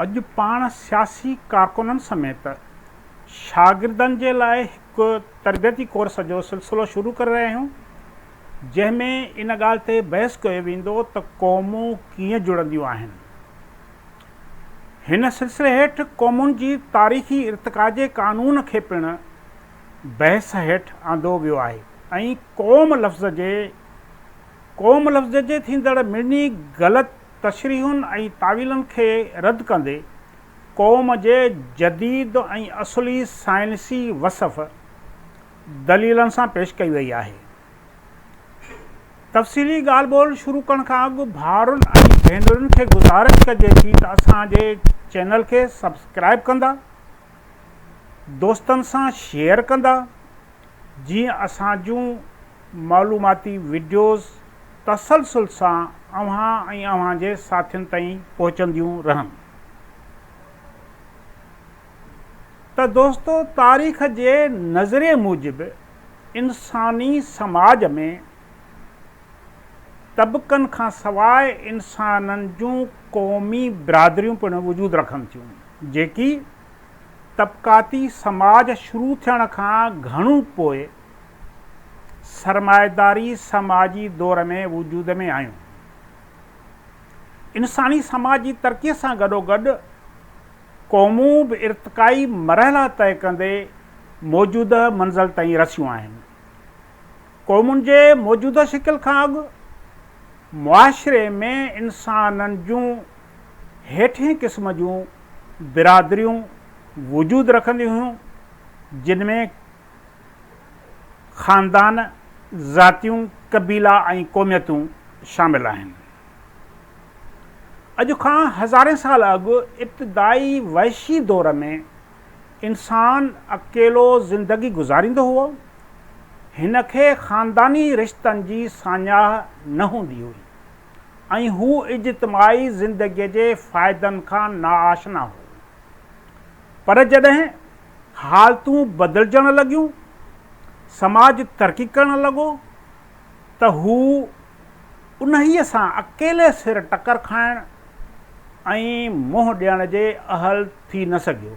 اڄ پاڻ سياسي ڪارڪنن سميت شاگردن جي لاء هڪ تربيتي ڪورس جو سلسلو شروع ڪري رهيا آهيون، جنهن ۾ ان ڳالهه تي بحث ڪيو ويندو ته قومون ڪيئن جڙنديون آهن. هن سلسلي هيٺ قومن جي تاريخي ارتقا جي قانون کي پڻ بحث هيٺ آندو ويو آهي ۽ قوم لفظ جي قوم لفظ جي ٿيندڙ مڙني غلط تشريحن ۽ تاويلن کي رد ڪندي قوم جي جديد ۽ اصلي سائنسي وصف دليلن سان پيش ڪئي وئي آهي. تفصيلي ڳالهه ٻولهه شروع ڪرڻ کان اڳ ڀائرن ۽ ڀينرن کي گذارش ڪجي ٿي ته اسان جي چينل کي سبسڪرائب ڪندا، دوستن سان شيئر ڪندا جيئن اسان جون معلوماتي وڊيوز تسلسل سان اوهان ۽ اوهان جي ساٿين تائين پهچنديون رهن. ته دوستو تاريخ جي نظريي موجب انساني سماج ۾ طبقن کان سواء انسانن جون قومي برادريون پڻ وجود رکن ٿيون جيڪي طبقاتي سماج شروع ٿيڻ کان گهڻو پوء سرمائيداري سماجي دور ۾ وجود ۾ آيون. انساني سماج جي ترقيء سان گڏوگڏ قومون به ارتقائي مرحلا طئي ڪندي موجوده منزل تائين رسيون آهن. قومن جي موجوده شڪل کان اڳ معاشري ۾ انسانن جون هيٺين قسم جون برادريون وجود رکنديون هيون، جن ۾ خاندان، ذاتيون، قبيلا ۽ قوميتون شامل آهن. اڄ کان هزارين سال اڳ ابتدائي وحشي دور ۾ انسان اڪيلو زندگي گذاريندو هئو. هن کي خانداني رشتن جي ساڃاهه نه هوندي هئي ۽ هو اجتماعي زندگيء جي فائدن کان ناآشنا هو. پر جڏهن حالتون بدلجڻ لڳيون، سماج ترقي ڪرڻ لڳو ته هو انهيء سان اڪيلي سر ٽڪر کائڻ ۽ منهن ڏيڻ جي اهل ٿي نه سگهيو.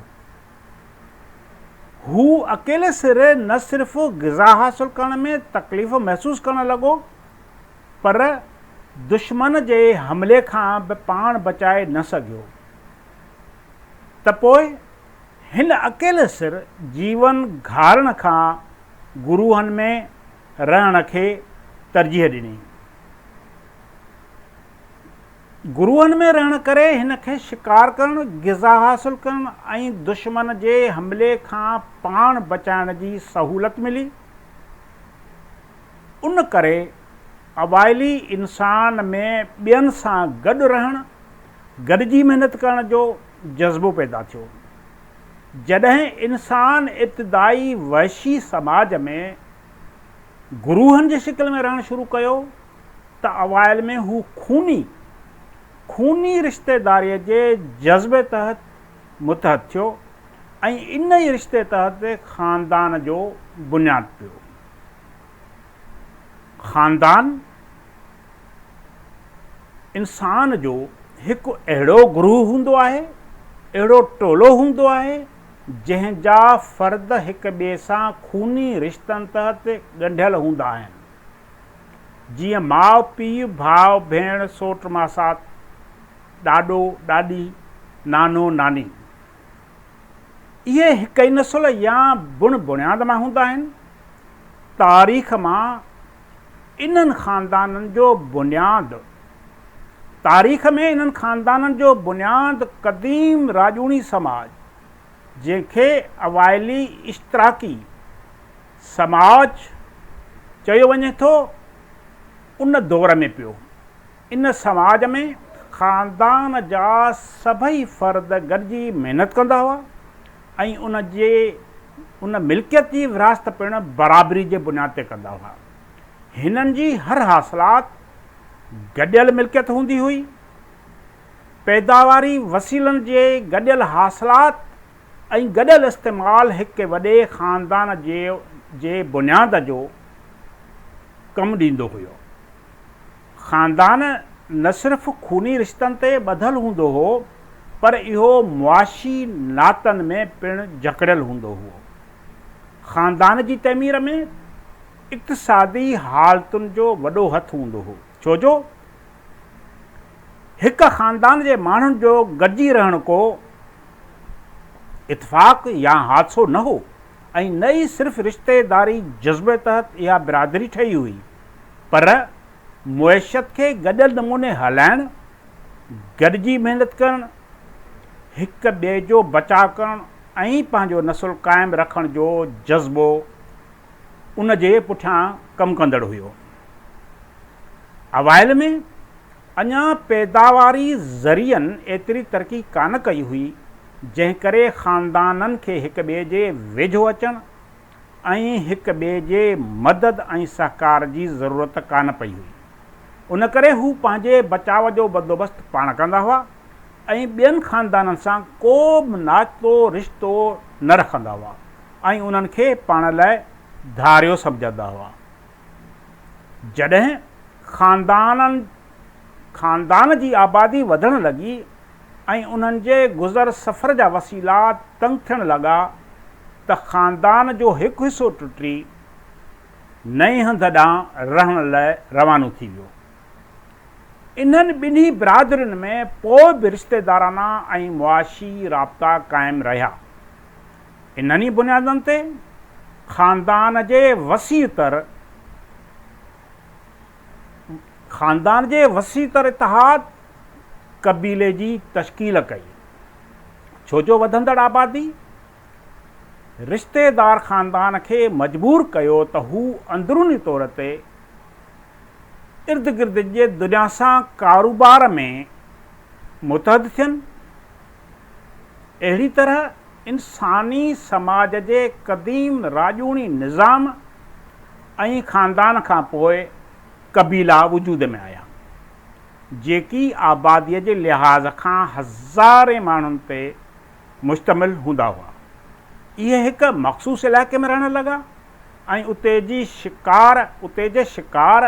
هو اڪيلي سر نه صرف غذا حاصل ڪرڻ ۾ تڪليف محسوس ڪرڻ لڳو پر دشمن جي حملي کان به پاڻ بچائي نه سگهيو ته پوء هن اڪيلي سر جيون گهارڻ کان گروهن ۾ رهڻ کي ترجيح ڏني. گروهن ۾ رهڻ ڪري هن کي شڪار ڪرڻ، غذا حاصل ڪرڻ ۽ دشمن جي حملي کان پاڻ بچائڻ جي سهولت ملي. ان ڪري اوائلي انسان ۾ ٻين سان گڏ رهڻ، گڏجي محنت ڪرڻ جو جذبو پيدا ٿيو. جڏهن انسان ابتدائي وحشي سماج ۾ گروهن جي شڪل ۾ رهڻ شروع ڪيو ته اوائل ۾ هو خوني خوني رشتيداريء جي جذبي تحت متحد ٿيو ۽ ان ئي رشتي تحت خاندان جو بنياد پيو. خاندان انسان جو هڪ اهڙو گروهه هوندو آهي، اهڙو ٽولو هوندو آهي، جنهن جا فرد هڪ ٻئي سان خوني رشتن تحت ڳنڍيل هوندا آهن. جيئن ماء پيء، ڀاء ڀيڻ، سوٽ ماسات، ڏاڏو ڏاڏي، نانو ناني. اهي هڪ ئي نسل يا بڻ بڻياد مان هوندا آهن. تاريخ مان انهن خاندانن جو بنياد تاريخ ۾ انهن خاندانن جو بنياد قديم راڄوڻي سماج، جنهن کي اوائلي اشتراڪي سماج چيو وڃي ٿو، ان دور ۾ پيو. ان سماج ۾ خاندان جا سڀئي فرد گڏجي محنت ڪندا هئا ۽ ان جي ان ملڪيت جي ورهاست پڻ برابري جي بنياد تي ڪندا هئا. هنن جي هر حاصلات گڏيل ملڪيت هوندي هئي. پيداواري وسيلن جي گڏيل حاصلات ۽ گڏيل استعمال هڪ وڏي خاندان جي جي بنياد جو ڪم ڏيندو هيو. خاندان نه صرف خوني رشتن تي ٻڌل هوندو هو پر اهو معاشي ناتن ۾ پڻ جڪڙيل هوندو هئو. خاندان جي تعمير ۾ اقتصادي حالتن جو وڏو هٿ هوندو هو، ڇو جو هڪ خاندان جي ماڻهن جو گڏجي رهڻ ڪو اتفاق يا حادثو نه هو ۽ نه ئي صرف رشتيداري جذبي تحت اها برادري ٺهي هئي، پر معيشت کي گڏيل نموني هلائڻ، گڏجي محنت ڪرڻ، هڪ ٻئي جو بچاء ڪرڻ ۽ پنهنجو نسل قائم رکڻ جو جذبو ان جي پٺيان ڪم ڪندڙ هيو. اوائل ۾ اڃا پيداواري ذريعن ايتري ترقي ڪانه ڪئي هئي، جنهن ڪري خاندانن کي هڪ ٻئي جي ويجهو اچڻ ۽ هڪ ٻئي جي مدد ۽ سهڪار جي ضرورت ڪانه پئي هئي. ان ڪري هو پنهنجي بچاء جو بندوبست پاڻ ڪندا هئا ۽ ٻين خاندانن سان ڪو به ناتو رشتو نه رکندا هئا ۽ انهن کي پاڻ لاء ڌاريو سمجهندا هئا. جڏهن خاندانن خاندان جي آبادي وڌڻ لڳي ۽ انهن جي گذر سفر جا وسيلا تنگ ٿيڻ لڳا ته خاندان جو هڪ حصو ٽٽي نئين هنڌ ڏانهن رهڻ لاء روانو ٿي ويو. انهن ٻنهي برادرين ۾ پوء به رشتيدارانه ۽ معاشي رابطا قائم رهيا. انهن ئي بنيادن تي خاندان جي وسيع تر خاندان جي وسيع تر اتحاد قبيلي جي تشڪيل ڪئي. ڇو جو وڌندڙ آبادي رشتيدار خاندان کي مجبور ڪيو ته هو اندروني طور تي ارد گرد جي دنيا سان ڪاروبار ۾ متحد ٿين. اهڙي طرح انساني سماج جي قديم راڄوڻي نظام ۽ خاندان کان پوء قبيلا وجود ۾ آيا، جيڪي آباديء جي لحاظ کان هزارين ماڻهن تي مشتمل هوندا هئا. اهي هڪ مخصوص علائقي ۾ رهڻ لڳا ۽ اتي جي شڪار، اتي جي شڪار،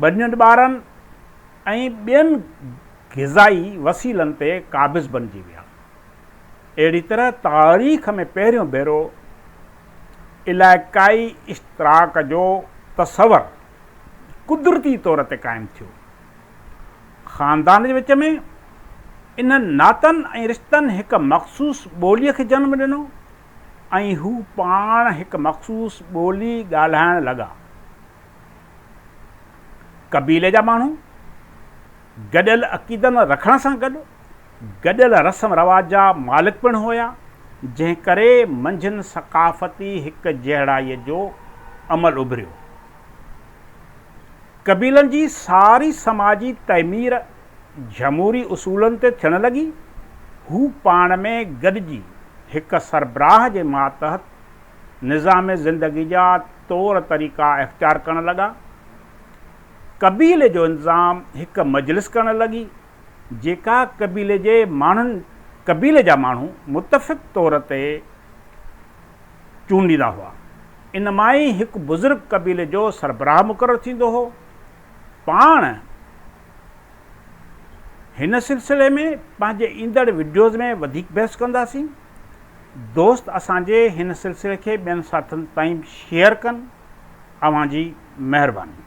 ٻنين ٻارن ۽ ٻين غذائي وسيلن تي قابض بنجي ويا. اهڙي طرح تاريخ ۾ پهريون ڀيرو علائقائي اشتراڪ جو تصور قدرتي طور تي قائم ٿيو. خاندان جي وچ ۾ انهن ناتن ۽ رشتن هڪ مخصوص ٻوليء کي جنم ڏنو ۽ هو پاڻ هڪ مخصوص ٻولي ڳالهائڻ لڳا. قبيلي جا ماڻهو گڏيل عقيدن رکڻ سان گڏ گڏيل رسم رواج جا مالڪ پڻ هيا، جنهن ڪري منجهن ثقافتي هڪجهڙائيء جو عمل اڀريو. قبيلن جي ساري سماجي تعمير جمهوري اصولن تي ٿيڻ لڳي. هو پاڻ ۾ گڏجي هڪ سربراهه جي ماتحت نظام زندگي جا طور طريقا اختيار ڪرڻ لڳا. قبيلي جو انتظام هڪ مجلس ڪرڻ لڳي، جيڪا قبيلي جي ماڻهن قبيلي جا ماڻهو متفق طور تي چونڊيندا هئا. ان مان ئي هڪ بزرگ قبيلي جو سربراهه مقرر ٿيندو هو. پاڻ هن سلسلي ۾ پنهنجي ايندڙ وڊيوز ۾ وڌيڪ بحث ڪنداسين. دوست اسان جي هن سلسلي کي ٻين ساٿين تائين شيئر ڪن. اوهان جي مهرباني.